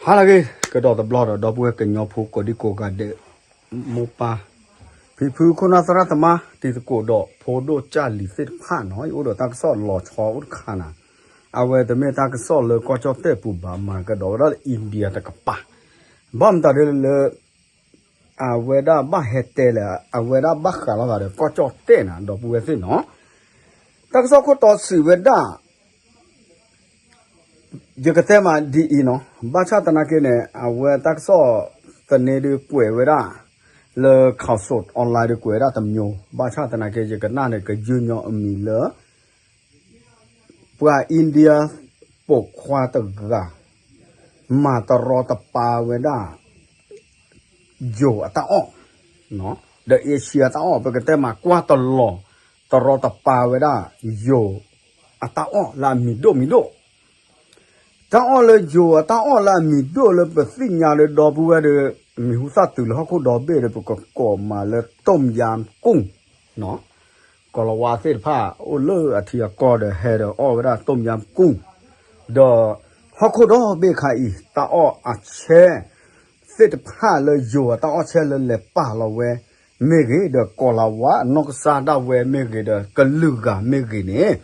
ဟါလၢအဂ့ၤ ကဒီးတဘျီဒီး ဒီပုၢ်ဝဲၢ်ကညီဖိကိးဒံကိးဂၤဒဲး မိၢ်ပၢ် ဖံဖု ခိၣ်နၢ် သရၣ်သမါ တံၤသကိးဒီး ဖိဒိၣ်ကၢ်လံၤသ့ၣ်တဖၣ်နီၤ ယအိၣ်ဒီးတၢ်ကစီၣ်လီၤဆီအိၣ်တခါနီၤ, အဝဲတမ့ၢ်တၢ်ကစီၣ်လၢကီၢ်ကၠီၣ်တဲၣ်ပူၤဘၣ် မၤကဒီးဝဲဒၣ်လၢ India တကပၤ, ဘၣ်မတၤဒ်လဲၣ်လၢ အဝဲဒၣ်ဘၣ်ဟဲတဲလဲၣ် အဝဲဒၣ်ဘၣ်ဃးလီၤဂာ်ဒီး ကီၢ်ကၠီၣ်တဲၣ်နီၤ ဒီပုၢ်ဝဲၢ်သ့ၣ်နီၤ, တၢ်ကစီၣ်ခိၣ်တီစံးဝဲဒၣ် ယကတဲမးဒ်အံၤနီၤ, ဘၣ်ဆၣ်သနာ်က့န့ၣ် အဝဲတၢ်ကစီၣ်သန့ဒုးကွဲးဝဲဒၣ် လၢ Khaosod Online ဒုးကွဲးဝဲဒၣ်တမျိုး, ဘၣ်ဆၣ်သနာ်က့ ယကနၣ်န့ၣ် ကယုၢ်ညီအမံၤလၢ ပှၤ India ပိာ်ခွါတဂၤ မၤတရီတပါဝဲဒၣ် ယိၤအတၢ်အီၣ် ဒီး Asia တၢ်အီၣ် ပကတဲမးကွၢ်တလီၤ တရီတပါဝဲဒၣ် ယိၤအတၢ်အီၣ်လၢအမံၤဒိၣ်မံၤဒိၣ် တၢ်အီၣ်လၢယိၤအတၢ်အီၣ်လၢအမံၤဒိၣ်လၢပသ့ၣ်ညါဒီး ဒီပုၢ်ဝဲၢ်ဒီး မံၤဟူသၣ်တုၤလၢဟီၣ်ခိၣ်ဒီဘ့ၣ်ဒီး ပကကိးမးလၢ ต้มยำกุ้ง နီၤ, ကီၤလၤဝါသ့ၣ်တဖၣ်အိၣ်လၢအထံအကီၢ်ဒီး ဟဲဒီးအီၣ်ဝဲဒၣ် ต้มยำกุ้ง ဒီး ဟီၣ်ခိၣ်ဒီဘ့ၣ်ခါအံၤ တၢ်အီၣ်အဆဲ သ့ၣ်တဖၣ်လၢယိၤအတၢ်အီၣ်ဆဲလၢလဲၤပာ်လီၤဝဲ မ့ၢ်ဂ့ၤ ဒီးကီၤလၤဝါအနီၢ်ကစၢ်ဒၣ်ဝဲမ့ၢ်ဂ့ၤ ဒီးကလုာ်ဂၤမ့ၢ်ဂ့ၤန့ၣ်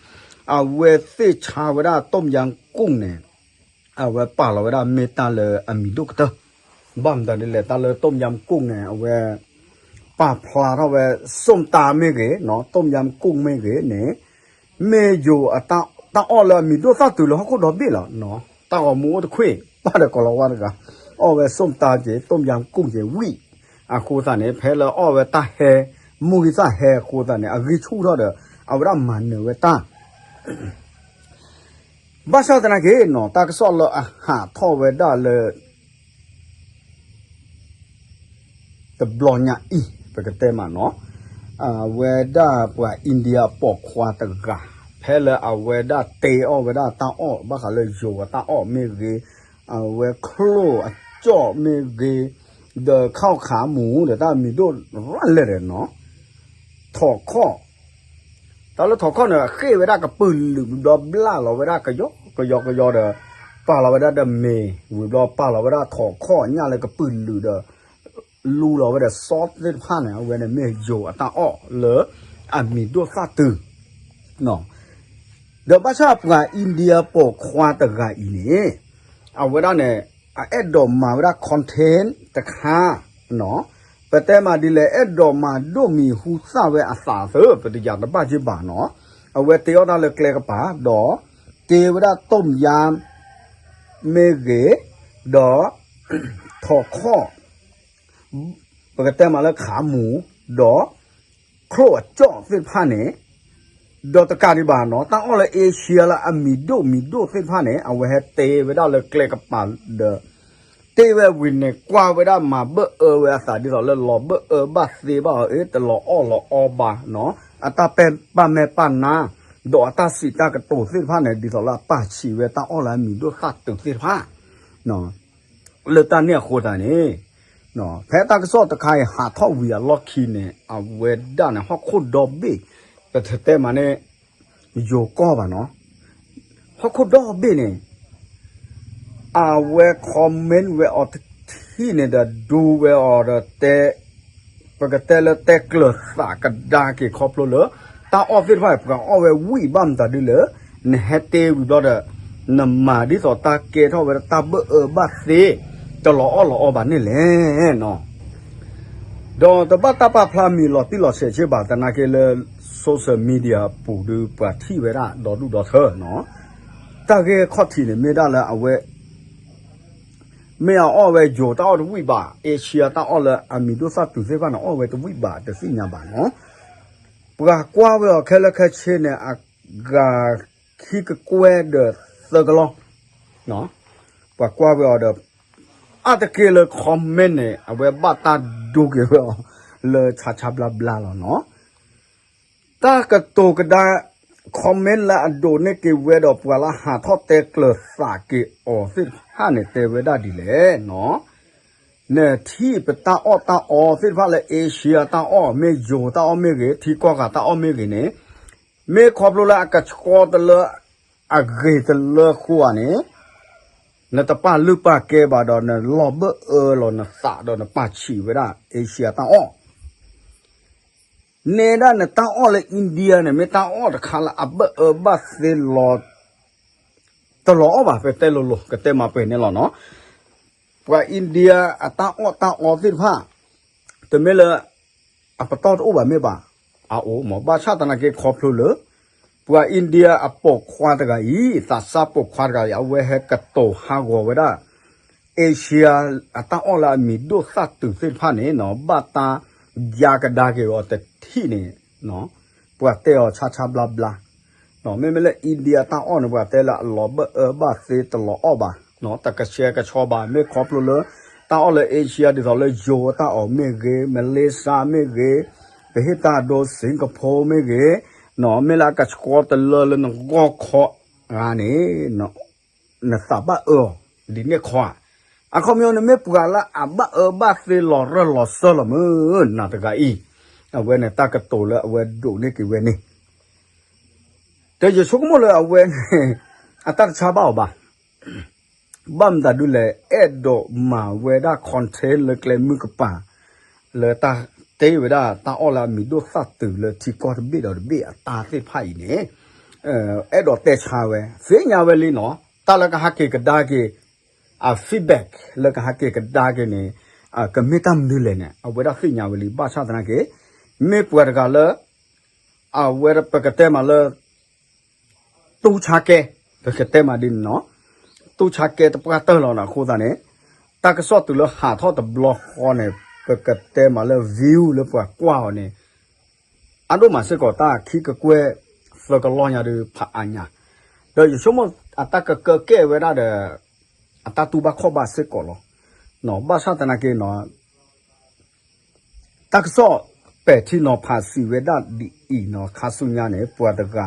အဝဲသ့ၣ်ဆါဝဲဒၣ် ต้มยำกุ้ง န့ၣ် အဝဲပာ်လီၤဝဲဒၣ်မ့ၢ်တၢ်လၢအမံၤဒိၣ်ကတၢၢ်, ဘၣ်မတၤဒ်လဲၣ် တၢ်လၢ ต้มยำกุ้ง န့ၣ် အဝဲ ပာ်ဖျါထီၣ်ဝဲ ส้มตำ မ့ၢ်ဂ့ၤ ต้มยำกุ้ง မ့ၢ်ဂ့ၤန့ၣ် မ့ၢ်ယိၤအတၢ်အီၣ်လၢအမံၤဒိၣ်သၣ်တုၤလၢဟီၣ်ခိၣ်ဒီဘ့ၣ်လီၤ. တၢ်ဂီၤမူအိၣ်တခွ့ၣ် ပၢ်ဒီးကီၤလၤဝါတဂၤ အီၣ်ဝဲ ส้มตำ က့ၤ ต้มยำกุ้ง က့ၤဝံၣ် အဃိသတးန့ၣ် ဖဲလၢအီၣ်ဝဲတၢ်ဟဲ မိၢ်ဂံၢ်သၣ်ဟဲအဃိသတးန့ၣ် အဂံၢ်ဆူၣ်ထီၣ်ဒီး အဝဲဒၣ်မၤနၢၤဝဲတၢ် ဘၣ်ဆၣ်သနာ်က့နီၤ တၢ်ကစီၣ်လၢအဟးထီၣ်ဝဲဒၣ်လၢ တဘျီညါအံၤ ပကတဲမးနီၤ, အဝဲဒၣ်ပှၤ India ပိာ်ခွါတဂၤ ဖဲလၢအဝဲဒၣ်တ့အီၣ်ဝဲဒၣ်တၢ်အီၣ် ဘၣ်ဃးလၢယိၤအတၢ်အီၣ်မ့ၢ်ဂ့ၤ, အဝဲချိၣ်အကၠီၣ်မ့ၢ်ဂ့ၤ, ဒီးခီၣ်ခးမူ ဒီးတၢ်မံၤဒိၣ်ရၣ်လဲၣ်ဒီးနီၤ ထိးခီၣ် တၢ်လၢထိးခီၣ်န့ၣ် ဃ့ၢ်ဝဲဒၣ်ကပုာ်လုာ်ဘျီဘျၣ်လီၤဝဲဒၣ်ကယီကယီကယီဒီး ပာ်လီၤဝဲဒၣ်ဒီးမ့ၤ ဝံၤဘျီပာ်လီၤဝဲဒၣ်ထိးခီၣ်ညၣ်လၢကပုာ်လုာ်ဒီး လူလီၤဝဲဒီး sauce သ့ၣ်တဖၣ်န့ၣ် အဝဲန့ၣ်မ့ၢ်ယိၤအတၢ်အီၣ်လၢအမံၤဒိၣ်သၣ်တုၤ ဒီးဘၣ်ဆၣ်ပှၤ India ပိာ်ခွါတဂၤအံၤန့ၣ် အဝဲဒၣ်န့ၣ် အအဲၣ်ဒိးမၤဝဲဒၣ် content တခါ ပတဲမးဒ်လဲၣ် အဲၣ်ဒိးမၤဒိၣ်မံၤဟူသၣ်ဝဲအသးသၢ ပတယၤတဘၣ်က့ဘၣ်နီၤ, အဝဲတ့အီၣ်တၢ်လၢကျဲကပၤ ဒီးတ့ဝဲဒၣ် ต้มยำ မ့ၢ်ဂ့ၤ, ဒီး ထိးခီၣ် ပကတဲမးလၢခးမူ, ဒီး ချိၣ်အကၠီၣ်သ့ၣ်တဖၣ်န့ၣ်, ဒီးတကးဒံးဘၣ်နီၤ တၢ်အီၣ်လၢ Asia လၢအမံၤဒိၣ်မံၤဒိၣ်သ့ၣ်တဖၣ်န့ၣ် အဝဲဟဲတ့ဝဲဒၣ်လၢကျဲကပၤဒီး တ့ဝဲဝံၤန့ၣ် ကွၢ်ဝဲဒၣ်မၤဘၣ်အၢဝဲအသးဒ်သိးလၢလီၤဘၣ်အၢဘၣ်သ့ဘၣ်အီၤ အ့ တလီၤအီၣ်လီၤအီဘၣ်နီၤ, အတၢ်ပဲာ်ဘၣ်မဲာ်ဘၣ်နါ ဒီးအတၢ်စံးတၢ်ကတိၤသ့ၣ်တဖၣ်န့ၣ် ဒ်သိးလၢအပာ်ဆံးဝဲတၢ်အီၣ်လၢအမံၤဒိၣ်သၣ်တုၤသ့ၣ်တဖၣ် လၢတၢ်န့ၣ်အဃိသတးန့ၣ် ဖဲတၢ်ကစီၣ်တခါအံၤဟးထီၣ်ဝံၤအလီၢ်ခံန့ၣ် အဝဲဒၣ်န့ၣ် ဟီၣ်ခိၣ်ဒီဘ့ၣ် ပတတဲမးန့ၣ် ယိၤကီၢ်ဘၣ်နီၤ, ဟီၣ်ခိၣ်ဒီဘ့ၣ်န့ၣ် အဝဲ comment ဝဲအီၤတထံၣ်န့ၣ်ဒီး ဒူဝဲအီၤဒီးတဲ ပကတဲလၢတဲကျၢၤသးကဒါက့ၤခီဖျိလၢ တၢ်အီၣ်သ့ၣ်တဖၣ် ပှၤအီၣ်ဝဲဝံၣ်ဘၣ်မတၤဒ်လဲၣ်, နဟဲတ့ဝံၤဘျီဒီး နမၤဒ်သိးတၢ်ကဲထီၣ်ဝဲဒၣ်တၢ်ဘၣ်အၢဘၣ်သ့ တလီၤအီၣ်လီၤအီဘၣ်န့ၣ်လဲၣ်နီၤ. ဒီးတဘၣ်တၢ်ပာ်ဖျါမံၤလီၤတံၢ်လီၤဆဲးက့ဘၣ် သနာ်က့လၢ social media ပူၤဒီးပှၤထံၣ်ဝဲဒၣ်ဒီဒူၣ်ဒီထၢနီၤ, တၢ်ဂ့ၢ်ခီၣ်ထံးန့ၣ်မ့ၢ်ဒၣ်လၢအဝဲ မ့ၢ်အအီၣ်ဝဲယိၤတၢ်အီၣ်တဝံၣ်ဘၣ် Asia တၢ်အီၣ်လၢအမံၤဒိၣ်သၣ်တုၤသ့ၣ်တဖၣ်န့ၣ် အီၣ်ဝဲတဝံၣ်ဘၣ်တသ့ၣ်ညါဘၣ်နီၤ, ပှၤကွၢ်ဝဲအီၤခဲလၢာ်ခဲဆ့န့ၣ် အဂၤခံကကွဲၢ်ဒီးသၢကလီၢ်, ပှၤကွၢ်ဝဲအီၤဒီး အါတက့ၢ်လၢ comment န့ၣ် အဝဲဘၣ်တၢ်ဒိက့ၤဝဲအီၤ လၢဆါဆါဘျါဘျါလီၤနီၤ. တၢ်ကတိၤကဒါ comment လၢအဒိးန့ၢ်က့ၤဝဲဒီးပှၤလၢဟးထီၣ်တဲကျၢၤသးက့ၤအီၤသ့ၣ်တဖၣ်န့ၣ် တဲဝဲဒၣ်ဒ်လဲၣ်နီၤ, နထံၣ်ပတၢ်အီၣ်တၢ်အီသ့ၣ်တဖၣ်လၢ Asia တၢ်အီၣ် မ့ၢ်ယိၤတၢ်အီၣ်မ့ၢ်ဂ့ၤ ထံကီၢ်ဂၤတၢ်အီၣ်မ့ၢ်ဂ့ၤန့ၣ် မ့ၢ်ခီဖျိလၢအကဆှီတလၢ အဂ့ၤတလၢဃိဧါန့ၣ် နတပာ်လုၢ်ပာ်ကဲဘၣ်ဒီး နလီၤဘၢၣ်အၢလီၤနသးဒီးနပာ်ဆံးဝဲဒၣ် Asia တၢ်အီၣ် နဲဒၣ်နတၢ်အီၣ်လၢ India န့ၣ် မ့ၢ်တၢ်အီၣ်တခါလၢအဘၢၣ်အၢဘၣ်သ့လီၤ တလီၤအီၣ်ဘၣ် ပတဲလိၤလိၤ ကတဲမၤပှဲၤန့ၣ်လီၤနီၤ. ပှၤ India အတၢ်အီၣ်တၢ်အီသ့ၣ်တဖၣ် တမ့ၢ်လၢ အပတီၢ်တအိၣ်ဘၣ်မ့ၢ်ဘၣ်, အအိၣ်မး ဘၣ်ဆၣ်သနာ်က့ခီဖျိလၢ ပှၤ India အပိာ်ခွါတဂၤအံၤ သးစၢ်ပိာ်ခွါတဂၤအံၤ အဝဲဟဲကတိၤဟးဂီၤဝဲဒၣ် Asia အတၢ်အီၣ်လၢအမံၤဒိၣ်သၣ်တုၤသ့ၣ်တဖၣ်န့ၣ်နီၤ ဘၣ်တၢ်ယါကဒါက့ၤအီၤတထံၣ်န့ၣ် ပှၤတဲအီၤဆါဆါဘျါဘျါ မ့မ့ၢ်လၢ India တၢ်အီၣ်န့ၣ် ပှၤတဲလၢအလီၤဘၢၣ်အၢဘၣ်သ့တလီၤအီၣ်ဘၣ်, တကဆှဲကဆှီဘၣ် မ့ၢ်ခီဖျိလၢ တၢ်အီၣ်လၢ Asia ဒ်သိးလၢ ယိၤ တၢ်အီၣ်မ့ၢ်ဂ့ၤ, Malaysia မ့ၢ်ဂ့ၤ, ပဟ့ၣ်တၢ်ဒိ Singapore မ့ၢ်ဂ့ၤ, မ့ၢ်လၢအကဆှီတလၢလၢနဂီၢ်ခီဂၤန့ၣ် နသးဘၣ်အၢအီၤ ဒ်န့ၣ်ခီဧါ. အခီပညီန့ၣ်မ့ၢ်ပှၤလၢအဘၣ်အၢဘၣ်သ့လီၤရၢၢ်လီၤစၢၢ်လီၤမုၢ်နၤတဂၤအံၤ, အဝဲန့ၣ်တၢ်ကတိၤလၢအဝဲဒိးန့ၢ်က့ၤဝဲန့ၣ် ဒီးယဆိကမိၣ်လၢအဝဲန့ၣ် အတၢ်တဆါဘၣ်အီၤဘၣ်. ဘၣ်မတၤဒုလဲၣ် အဲၣ်ဒိးမၤဝဲဒၣ် content လၢကျဲမုၢ်ကပၤ လၢတၢ်တဲဝဲဒၣ်တၢ်အီၣ်လၢအမံၤဒိၣ်သၣ်တုၤလၢထံကီၢ်တဘ့ၣ်ဒီးတဘ့ၣ်အတၢ်သ့ၣ်တဖၣ်အံၤန့ၣ် အဲၣ်ဒိးတဲဆါဝဲ သ့ၣ်ညါဝဲလံနီၤ တၢ်လၢကဟးက့ၤကဒါက့ၤ အ feedback လၢကဟးက့ၤကဒါက့ၤန့ၣ် ကမ့ၢ်တၢ်မနုၤလဲၣ်န့ၣ် အဝဲဒၣ်သ့ၣ်ညါဝဲလံ ဘၣ်ဆၣ်သနာ်က့ မ့ၢ်ပှၤတဂၤလၢ အဝဲပကတဲမးလၢ တူၢ်ဆါကဲ ပကတဲမးဒ်န့ၣ်နီၤ တူၢ်ဆါကဲတပှၢ်တၢၢ်လီၤနီၤ အဃိသတးန့ၣ် တၢ်ကစီၣ်တုၤလၢဟးထီၣ်တဘျီဃီန့ၣ် ပကတဲမးလၢ view လၢပှၤကွၢ်အီၤန့ၣ် အဒိၣ်မးစ့ၢ်ကီးတၢ်ခံကကွဲၢ်သၢကလီၢ်ညါဒုးဖးအါညါ ဒီးယဆိကမိၣ်အတၢ်ကကၢကဲဝဲဒၣ်ဒီး အတၢ်တူၢ်ဘၣ်ခီၣ်ဘၣ်စ့ၢ်ကီးလီၤ. ဘၣ်ဆၣ်သနာ်က့နီၤ တၢ်ကစီၣ်ပဲာ်ထံနီၤဖးစံးဝဲဒၣ်ဒ်အံၤနီၤ ခါဆူညါန့ၣ် ပှၤတဂၤ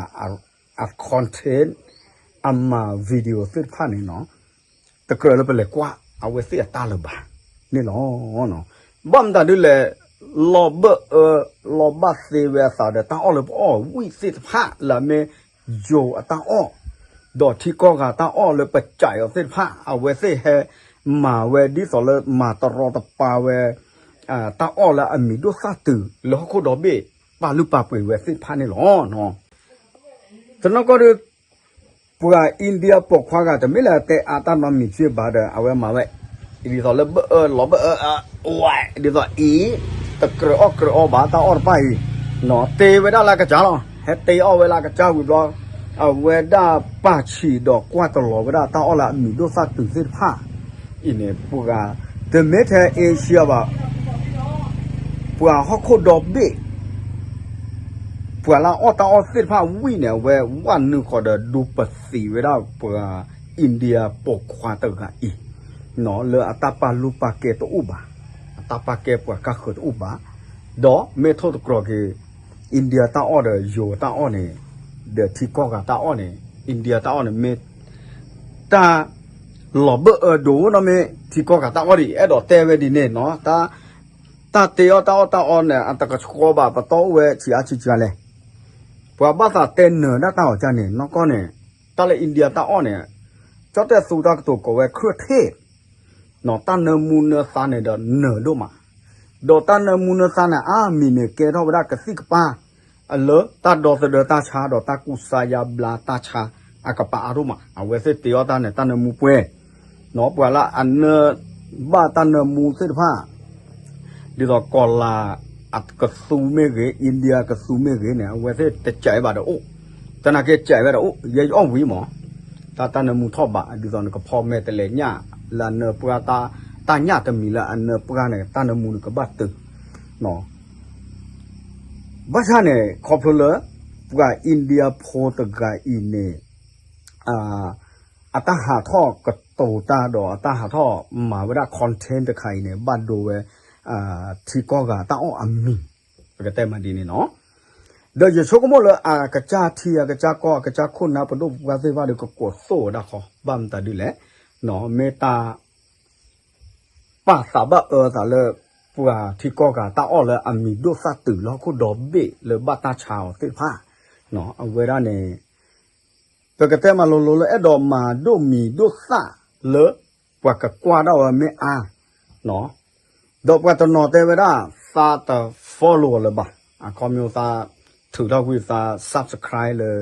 အ content အမၤ video သ့ၣ်တဖၣ်န့ၣ်နီၤ တကြၢးလၢပလဲၤကွၢ်အဝဲသ့ၣ်အတၢ်လၢၤဘၣ်န့ၣ်လီၤ. ဘၣ်မတၤဒုလဲၣ် လီၤဘၢၣ်အၢ လီၤဘၣ်သ့ဝဲအသးဒီးတၢ်အီၣ်လၢပအီၣ်ဝံၣ်သ့ၣ်တဖၣ်လၢအမ့ၢ်ယိၤအတၢ်အီၣ် ဒီးထံကီၢ်ဂၤတၢ်အီၣ်လၢပစးအီၤသ့ၣ်တဖၣ် အဝဲသ့ၣ်ဟဲမၤဝဲဒ်သိးလၢမၤတရီတပါဝဲ တၢ်အီၣ်လၢအမံၤဒိၣ်သၣ်တုၤလၢဟီၣ်ခိၣ်ဒီဘ့ၣ် ပာ်လုၢ်ပာ်ပှ့ၤဝဲသ့ၣ်တဖၣ်န့ၣ်လီၤ. တနီၤကီၢ်ဒီး ပှၤ India ပိာ်ခွါဂၤတမ့ၢ်လၢတဲအါတၢ်နီတမံၤစ့ၢ်ဘၣ်ဒီး အဝဲမၤဝဲ ဒ်သိးလၢဘၢၣ်အၢလီၤဘၢၣ်အၢ အဝဲ ဒ်သိးအံၤ တကြၢးအီၣ်ကြၢးအီဘၣ်တၢ်အီၣ်တဖၣ်အံၤ တ့ဝဲဒၣ်လၢအကစၢ်လီၤ. ဟဲတ့အီၣ်ဝဲလၢအကစၢ်ဝံၤဘျီ အဝဲဒၣ်ပာ်ဆံးဒီးကွၢ်တလီၤဝဲဒၣ်တၢ်အီၣ်လၢအမံၤဒိၣ်သၣ်တုၤသ့ၣ်တဖၣ်အံၤန့ၣ် ပှၤ တမ့ၢ်ထဲ Asia ဘၣ် ပှၤဟီၣ်ခိၣ်ဒီဘ့ၣ် ပှၤလၢအအီၣ်တၢ်အီၣ်သ့ၣ်တဖၣ်ဝံၣ်န့ၣ် အဝဲဝဲနုာ်ဃီဒီးဒိပသံးဝဲဒၣ်ပှၤ India ပိာ်ခွါတဂၤအံၤ လၢအတၢ်ပာ်လုၢ်ပာ်ကဲတအိၣ်ဘၣ်, အတၢ်ပာ်ကဲပှၤကါဃၢၤတအိၣ်ဘၣ်, ဒီးမ့ၢ်ထိၣ်သတြီၤက့ၤ India တၢ်အီၣ်ဒီးယိၤတၢ်အီၣ်န့ၣ်, ဒီးထံကီၢ်ဂၤတၢ်အီၣ်န့ၣ် India တၢ်အီၣ်န့ၣ်မ့ၢ် တၢ်လီၤဘၢၣ်အၢဒိၣ်နီၢ်မ့ၢ်ထံကီၢ်ဂၤတၢ်အီၣ်ဒံး အဲၣ်ဒိးတဲဝဲဒ်န့ၣ်နီၤ, တၢ်တ့အီၣ်တၢ်အီၣ်တၢ်အီန့ၣ် အတကဆှီဘၣ်ပတီၢ်အိၣ်ဝဲဆံးအါဆံးစှၤလဲၣ်, ပှၤဘၣ်သးတဲနၢၤဒၣ်တၢ်အီၣ်ကၢ်န့ၣ် နီၢ်ကီၢ်န့ၣ်, တၢ်လၢ India တၢ်အီၣ်န့ၣ်, ကၠီၣ်တဲၣ်သူတၢ်ကတိၤကိးဝဲ ခရၢၣ်ထ့ၣ် တၢ်နၢမူနၢသါန့ၣ်ဒီးနၢၤဒိၣ်မး, ဒီးတၢ်နၢမူနၢသါန့ၣ် အါမံၤန့ၣ်ကဲထီၣ်ဝဲဒၣ်ကသံၣ်ကပၤ, အလၢတၢ်ဒီသဒၢတၢ်ဆါဒီးတၢ်ကူစါယါဘျါတၢ်ဆါ, အကပၤအါဒိၣ်မး, အဝဲသ့ၣ်တ့အီၣ်တၢ်န့ၣ် တၢ်နၢမူပှဲၤ, ပှၤလၢအနၢ ဘၣ်တၢ်နၢမူသ့ၣ်တဖၣ် ဒ်သိးကီၤလၤအကသူမ့ၢ်ဂ့ၤ, India ကသူမ့ၢ်ဂ့ၤန့ၣ် အဝဲသ့ၣ်တကးဘၣ်ဒီးအိၣ်, တနာ်က့ကးဝဲဒီးအိၣ်, ယဲယအီၣ်ဝံၤမး, တၢ်တၢ်နၢမူထီၣ်ဘး ဒ်သိးနကဖီမဲာ်တလဲၤညၣ်, လၢအနၢပှၢ်, တၢ်ညၣ်တမံၤလၢအနၢပှၢ်န့ၣ် တၢ်နၢမူန့ၣ်ကဘၣ်တုၤ ဘၣ်ဆၣ်န့ၣ် ခီဖျိလၢ ပှၤ India ဖိတဂၤအံၤန့ၣ် အတၢ်ဟးထီၣ်ကတိၤတၢ်ဒီး အတၢ်ဟးထီၣ်မၤဝဲဒၣ် content တခါအံၤန့ၣ် ဘၣ်ဒိဝဲ ထံကီၢ်ဂၤတၢ်အီၣ်အမံၤ, ပကတဲမးဒ်န့ၣ်နီၤ, ဒီးယဆိကမိၣ်လၢအကစၢ်ထံအကစၢ်ကီၢ်အကစၢ်ခိၣ်နၢ်ပဒိၣ်ပပှၢ်သ့ၣ်တဖၣ်ဒီး ကကိးသိၣ်ဝဲဒၣ်ဃီ, ဘၣ်မတၤဒ်လဲၣ်, မ့ၢ်တၢ် ပာ်သးဘၣ်အၢသးလၢ ပှၤထံကီၢ်ဂၤတၢ်အီၣ်လၢအမံၤဒိၣ်သၣ်တုၤလၢဟီၣ်ခိၣ်ဒီဘ့ၣ်လၢဘၣ်တၢ်ဆါအီၤသ့ၣ်တဖၣ်, အဝဲဒၣ်န့ၣ် ပကတဲမးလိၤလိၤလၢအဲၣ်ဒိးမၤဒိၣ်မံၤဒိၣ်သၣ် လၢပှၤကကွၢ်ဒၣ်ဝဲမ့ၢ်အါ, ဒီးပှၤတနီၤတဲဝဲဒၣ် သးတ follow လၢၤဘၣ်, အခီပညီသး ထုးထီၣ်ကွံာ်သး subscribe လၢ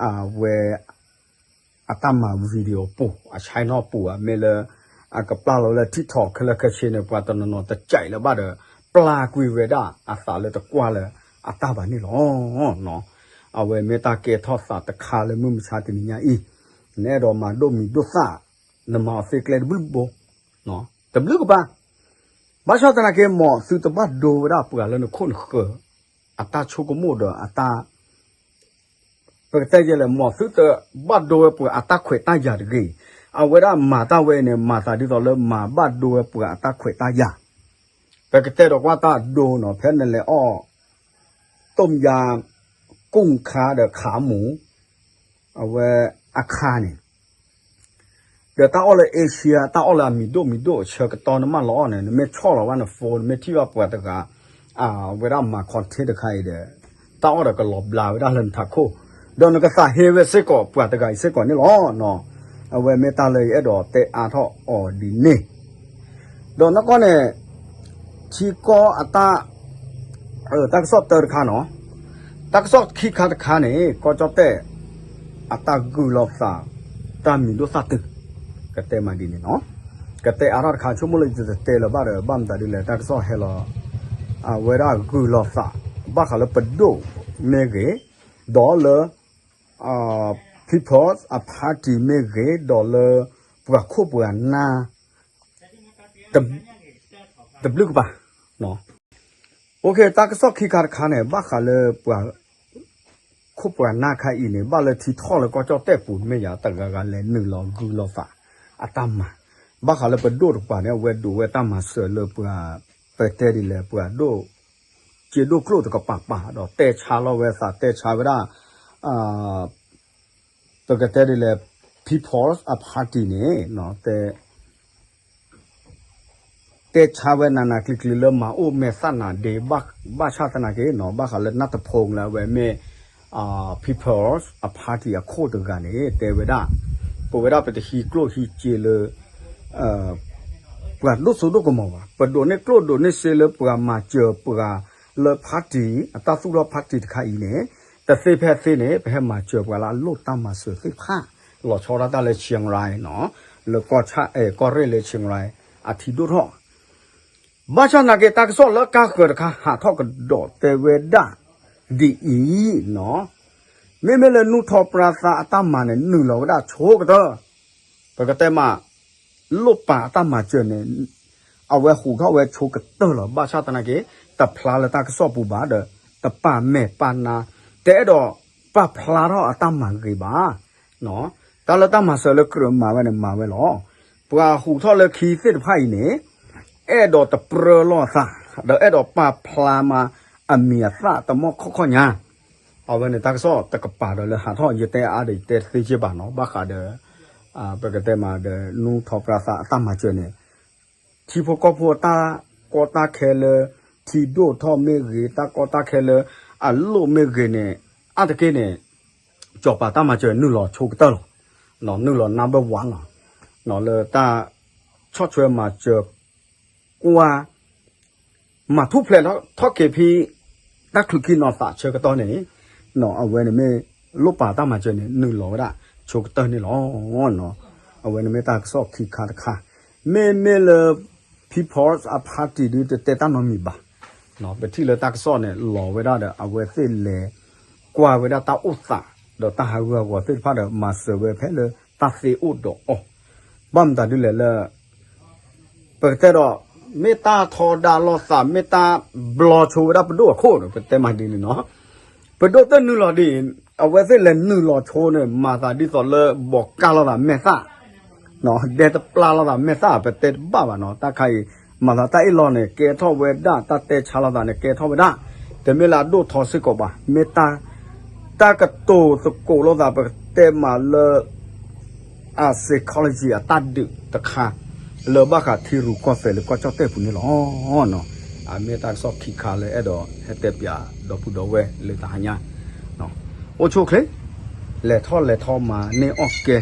အဝဲ အတၢ်မၤ video ပူၤ အ channel ပူၤ မ့ၢ်လၢ အကပျၢ်လီၤလၢ TikTok ခဲလၢာ်ခဲဆ့န့ၣ် ပှၤတနီၤနီၤတကဲးလၢၤဘၣ်ဒီး ပျၢ်ကွံာ်ဝဲဒၣ်အသးလၢတကွၢ်လၢၤအတၢ်ဘၣ်န့ၣ်လီၤ. အဝဲမ့ၢ်တၢ်ကဲထီၣ်သးတခါလၢမုၢ်မဆါတနံၤညါအံၤ, နအဲၣ်ဒိးမၤဒိၣ်မံၤဒိၣ်သၣ်, နမၤအီၤသ့ကျဲတဘျုးဘိ, တဘျုးကဘၣ်, ဘၣ်ဆၣ်သနာ်က့ မ်သုတဘၣ်ဒိဝဲဒၣ်ပှၤလၢနခိၣ်နဃၢၤ အတၢ်ဆိကမိၣ်ဒီးအတၢ် ပကတဲယဲလဲၣ် မ်သုတဘၣ်ဒိဝဲပှၤအတၢ်ခွဲးတၢ်ယာ်တဂ့ၤ. အဝဲဒၣ်မၤတၢ်ဝဲအံၤန့ၣ် မၤသးဒ်သိးလၢမၤဘၣ်ဒိဝဲပှၤအတၢ်ခွဲးတၢ်ယာ်. ပကတဲဒီးကွၢ်တၢ်ဒိနီၤ ဖဲနလဲၤအီၣ် တိၣ်မယါ ကူၣ်ခါဒီးခးမူ အဝဲအခါန့ၣ် ဒီးတၢ်အီၣ်လၢ Asia တၢ်အီၣ်လၢအမံၤဒိၣ်မံၤဒိၣ်အဆၢကတီၢ်နမ့ၢ်လီၤအီၣ်န့ၣ် နမ့ၢ်ဆီၣ်လီၤဝဲန phone နမ့ၢ်ထံၣ်ဘၣ်ပှၤတဂၤ အဝဲဒၣ်မၤ content တခါအံၤဒီး တၢ်အီၣ်ဒီးကလီၤဘျါဝဲဒၣ်လၢနထးခိၣ်, ဒီးနကသးဟ့ဝဲစ့ၢ်ကီးပှၤတဂၤအံၤစ့ၢ်ကီးန့ၣ်လီၤ. အဝဲမ့ၢ်တၢ်လၢယအဲၣ်ဒိးတဲအါထီၣ်အီၤဒ်န့ၣ် ဒီးနီၢ်ကီၢ်န့ၣ် ထံကီၢ်အတၢ် တၢ်ကစီၣ်တၢတခါနီၤ, တၢ်ကစီၣ်ခံခါတခါန့ၣ် ကီၢ်ကၠီၣ်တဲၣ် အတၢ်ဂုာ်လီၤသး တၢ်မံၤဒိၣ်သၣ်တုၤ ကတဲမးဒ်န့ၣ်နီၤ, ကတဲအါထီၣ်တခါ ဆိကမိၣ်လၢယတတဲလၢၤဘၣ်ဒီး ဘၣ်မတၤဒ်လဲၣ် တၢ်ကစီၣ်ဟဲလီၤ အဝဲဒၣ်ဂုာ်လီၤသး ဘၣ်ဃးလၢပဒိၣ်မ့ၢ်ဂ့ၤ, ဒီးလၢ People's Party မ့ၢ်ဂ့ၤ ဒီးလၢပှၤခိၣ်ပှၤနၢ် တဘျုးကပၤ တၢ်ကစီၣ်ခံခါတခါန့ၣ် ဘၣ်ဃးလၢပှၤခိၣ်ပှၤနၢ်ခါအံၤန့ၣ် ဘၣ်လၢထံထီၣ်လၢကီၢ်ကၠီၣ်တဲၣ်ပူၤမ့ၢ်ယၤ တဂၤဂၤလဲၤနုာ်လီၤဂုာ်လီၤသး အတၢ်မၤ ဘၣ်ဃးလၢပဒိၣ်တကပၤန့ၣ် အဝဲဒိးဝဲတၢ်မၤစၢၤလၢပှၤ ပတဲဒ်လဲၣ် ပှၤဒိၣ် စ့ဒိၣ်ကျိၣ်တကပၤပၤ ဒီးတဲဆါလီၤဝဲသး တဲဆါဝဲဒၣ် ပကတဲဒ်လဲၣ် People's Party န့ၣ် တဲ တဲဆါဝဲနးနးကျံၤကျံၤလၢ မၤအိၣ်မဲာ်သၣ်နးဒ့ ဘၣ်ဆၣ်သနာ်က့ ဘၣ်ဃးလၢနၢ်တဖိလၢအဝဲမ့ၢ် People's Party အခိၣ်တဂၤန့ၣ် တဲဝဲဒၣ် ပဝဲဒၣ်ပတဟံးကျိၣ်ဟံးစ့လၢ ပှၤဒိၣ်စိဒိၣ်ကမီၤဘၣ်. ပဒိးန့ၢ်ကျိၣ်ဒိးန့ၢ်စ့လၢပှၤမၤစၢၤပှၤလၢ party အတၢ်သူၣ်ထီၣ် party တခါအံၤန့ၣ် တသ့ဖဲသ့န့ၣ် ပဟဲမၤစၢၤပှၤလၢအလိၣ်တၢ်မၤစၢၤသ့ၣ်တဖၣ် လီၤဆီဒၣ်တၢ်လၢ Chiang Rai နီၤ လၢကီၢ်ဆၣ်အဲၣ်ကီၢ်ရ့ၣ်လၢ Chiang Rai အထံဒိၣ်ထီၣ် ဘၣ်ဆၣ်သနာ်က့ တၢ်ကစီၣ်လၢကါဃၢၤတခါ ဟးထီၣ်ကဒီးတဲဝဲဒၣ် ဒ်အံၤနီၤ, မ့မ့ၢ်လၢနူထီၣ်ပြါသးအတၢ်မၤန့ၣ် နုာ်လီၤဝဲဒၣ်ဆိကတၢၢ်, ပကတဲမး လိၣ်ပာ်အတၢ်မၤစၢၤန့ၣ် အဝဲဟူးထီၣ်ဝဲဆိကတၢၢ်လီၤ. ဘၣ်ဆၣ်သနာ်က့ တဖျါလၢတၢ်ကစီၣ်ပူၤဘၣ်ဒီး တပာ်မဲာ်ပာ်နါ တအဲၣ်ဒိးပာ်ဖျါထီၣ်အတၢ်မၤဂ့ၤဘၣ် တၢ်လၢတၢ်မၤစၢၤလၢကြၢးမၤဝဲန့ၣ် မၤဝဲလီၤ. ပှၤဟူးထီၣ်လၢခံသ့ၣ်တဖၣ်အံၤန့ၣ် အဲၣ်ဒိးတပြၢလီၤအသး ဒီးအဲၣ်ဒိးပာ်ဖျါမးအမံၤအသၣ်တမီၢ်ခီၣ်ခီၣ်ညါ, အဝဲန့ၣ်တၢ်ကစီၣ်တကပၤဒီးလၢဟးထီၣ် ယတဲအါဒီးယတဲတသ့က့ဘၣ်နီၤ ဘၣ်ဃးဒီး ပကတဲမးဒီး နူထီၣ်ပြါသးအတၢ်မၤစၢၤန့ၣ် ထံဖိကီၢ်ဖိအတၢ်ကီတၢ်ခဲလၢ ထံဒိၣ်ထီၣ်မ့ၢ်ဂ့ၤ တၢ်ကီတၢ်ခဲလၢအလိၣ်မ့ၢ်ဂ့ၤန့ၣ် အါတက့ၢ်န့ၣ် စီၤပၤတၢ်မၤစၢၤနုာ်လီၤဆိကတၢၢ်လီၤ. နုာ်လီၤ number one လီၤ. လၢတၢ်ဆီၣ်ထွဲမၤစၢၤကွၢ် မၤထူၣ်ဖျဲးထီၣ်က့ၤဖဲ တၢ်ချုးခံနီၤသးဆၢကတီၢ်န့ၣ် အဝဲန့ၣ်မ့ၢ်လိၣ်ပာ်တၢ်မၤစၢၤန့ၣ် နုာ်လီၤဝဲဒၣ်ဆိကတၢၢ်န့ၣ်လီၤ. အဝဲန့ၣ်မ့ၢ်တၢ်ကစီၣ်ခံခါတခါ, မ့မ့ၢ်လၢ People's Party ဒုတတဲတၢ်နီတမံၤဘၣ်. ပထံၣ်လၢတၢ်ကစီၣ်န့ၣ် လီၤဝဲဒၣ်ဒီး အဝဲသ့ၣ်လဲၤကွၢ်ဝဲဒၣ်တၢ်အိၣ်သး ဒီးတၢ်ဟးဂူာ်ဟးဂီၤသ့ၣ်တဖၣ်ဒီး မၤစၢၤဝဲဖဲလၢတၢ်သ့အိၣ်ဒီးအီၤ, ဘၣ်မတၤဒ်လဲၣ်လၢ ပကတဲဒီး မ့ၢ်တၢ်ထီဒါလိာ်သး မ့ၢ်တၢ်ဘျီဆိဝဲဒၣ်ပဒိၣ်အခိၣ်ဒီး ပတဲမးဒ်န့ၣ်နီၤ, ပဒိၣ်တနုာ်လီၤဒ်အံၤ အဝဲသ့ၣ်လဲၤနုာ်လီၤဆိန့ၣ် မၤသးဒ်သိးလၢဘီးကၢ်လိာ်သးမဲာ်သၣ် ဒဲတပျၢ်လိာ်သးမဲာ်သၣ် ပတဲတဘၣ်ဘၣ်နီၤ, တၢ်ခါအံၤ မၤသးတၢ်အ့ၣ်လိာ်န့ၣ် ကဲထီၣ်ဝဲဒၣ် တၢ်တဲဆါလိာ်သးန့ၣ် ကဲထီၣ်ဝဲဒၣ်, တမ့ၢ်လၢအဒိၣ်ထီစ့ၢ်ကီးဘၣ်, မ့ၢ်တၢ် တၢ်ကတိၤသကိးလိာ်သး ပကတဲမးလၢ အ psychology အတၢ်ဒုးတခါ လၢဘၣ်ဃးထံရူၢ်ကီၢ်သဲးလၢကီၢ်ကၠီၣ်တဲၣ်ပူၤန့ၣ်လီၤ. အမ့ၢ်တၢ်ကစီၣ်ခံခါလၢအဲၣ်ဒိးဟဲတဲပၠးဒီပုၢ်ဒီဝဲၢ်လၢတဟါညါ, အိၣ်ဆူၣ်အိၣ်ချ့, လဲၤထီၣ်လဲၤထီမၤန့ၢ်အီၣ်ကဲ,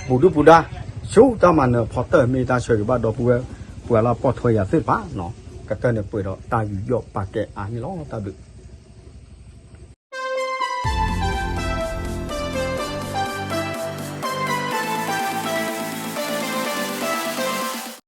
ပူၤဒုၣ်ပူၤဒါ ဆူတၢ်မၤနၢၤဖီတၢၢ် မ့ၢ်တၢ်ဆၢဂ့ၤဘၣ်ဒီပုၢ်ဝဲၢ် ပှၤလၢပိာ်ထွဲယၤသ့ၣ်တဖၣ်နီၤ, ကတၢၢ်န့ၣ်ပှဲၤဒီးတၢ်ယူးယီၣ်ပာ်ကဲအါန့ၣ်လီၤ. တၢ်ဘျုး